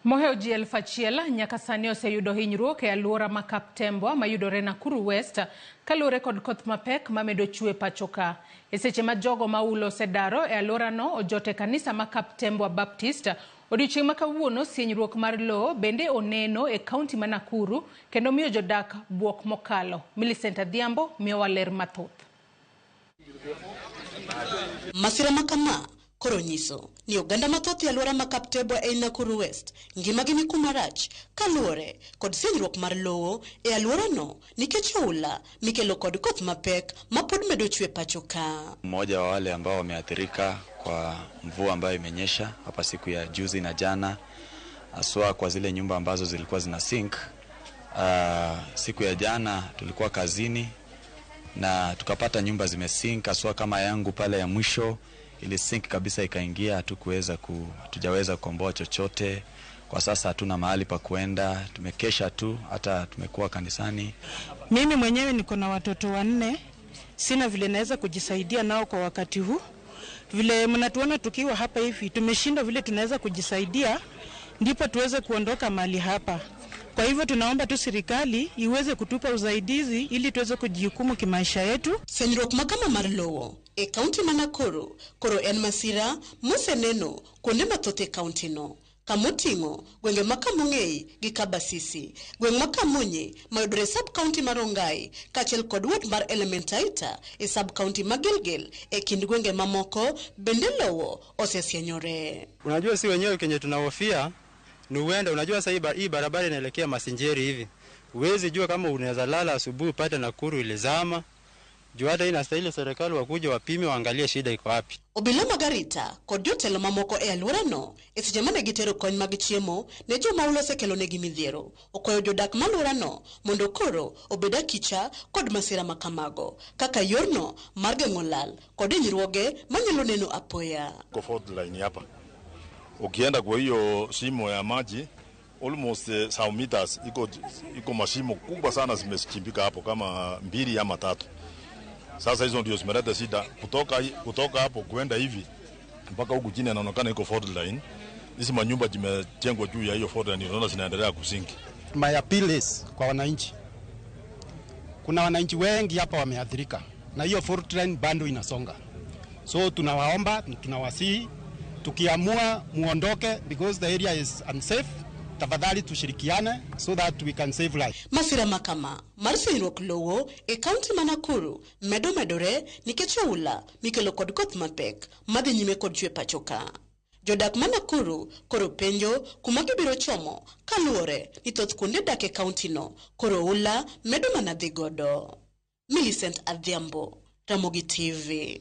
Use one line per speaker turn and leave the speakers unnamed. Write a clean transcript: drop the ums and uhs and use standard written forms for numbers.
Mohewo ji 1000 nyaka sani oseyudo hinyruok e alwora ma Kaptembwa mayudore Nakuru West kaluwore kod koth mapek mamedo chwe pacho ka. E seche ma jogo ma ulo osedaro e alworano ojot e kanisa ma Kaptembwa Baptist, odiochieng' ma kawuono sienyruok mar lowo bende oneno e kaunti ma Nakuru kendo miyo jodak buok mokalo. Millicent Adhiambo miyowa ler mathoth.
Masira ma kama koro nyiso ni oganda mathoth e alwora ma Kaptebwa ei Nakuru West ngimagi ni kuma rach kaluwore kod sienyruok mar lowo e alworano nikech oula mikelo kod koth mapek ma pod medo chwe pacho ka.
Mmoja wa wale ambao wameathirika kwa mvua ambayo imenyesha hapa siku ya juzi na jana, haswa kwa zile nyumba ambazo zilikuwa zina sink. Siku ya jana tulikuwa kazini na tukapata nyumba zimesink, haswa kama yangu pale ya mwisho ili sink kabisa ikaingia, hatujaweza kukomboa chochote. Kwa sasa hatuna mahali pa kuenda, tumekesha tu, hata tumekuwa kanisani.
Mimi mwenyewe niko na watoto 4, sina vile naweza kujisaidia nao kwa wakati huu. Vile mnatuona tukiwa hapa hivi, tumeshindwa vile tunaweza kujisaidia ndipo tuweze kuondoka mahali hapa. Kwa hivyo tunaomba tu serikali iweze kutupa usaidizi ili tuweze kujihukumu kimaisha yetu.
Senyruok ma kama mar lowo e kaunti ma Nakuru koro en masira moseneno kuonde mathoth e kaunti no, kamoting'o gwenge ma Kamung'ei gi Kabasisi, gweng' ma Kamunyi mayudore e sub county mar Rongai kaachiel kod ward mar Elementaita e sub county ma Gilgil. E kind gwenge mamoko bende lowo osesienyore.
Unajua si wenyewe kenye tunahofia ni uenda, unajua sasa hii barabara inaelekea Masinjeri hivi. Huwezi jua kama unaweza lala asubuhi upate Nakuru ilizama. Juu hata inastahili serikali wakuje wapime waangalie shida iko wapi.
Obila Margarita kod jotelo mamoko e alworano e seche mane gitero kony mag chiemo ne joma ulo osekelonegi midhiero okwayo jodak ma alworano mondo koro obed akicha kod masira ma kamago kaka yorno mar geng'o lal kod hinyruoge manyalo neno apoya.
Kwa fourth line hapa ukienda kwa hiyo shimo ya maji almost some meters iko mashimo kubwa sana zimechimbika hapo kama 2 ama 3. Sasa hizo ndio zimeleta shida kutoka hapo kwenda hivi mpaka huku chini inaonekana iko fourth line. Hizi manyumba zimejengwa juu ya hiyo fourth line, unaona zinaendelea kusinki.
My appeal is kwa wananchi. Kuna wananchi wengi hapa wameathirika na hiyo fourth line bado inasonga. So tunawaomba, tunawasihi, tukiamua muondoke because the area is unsafe. Tafadhali tushirikiane so that we can save life.
Masira makama mar senyruok lowo e kaunti ma Nakuru medo medore nikech oula mikelo kod koth mapek madhi nyime kod chwe pacho ka. Jodak ma Nakuru koro penjo kuma gibiro chomo kaluwore ni thoth kuonde dak e kaunti no koro oula medo mana dhi godo. Millicent Adhiambo, Ramogi TV.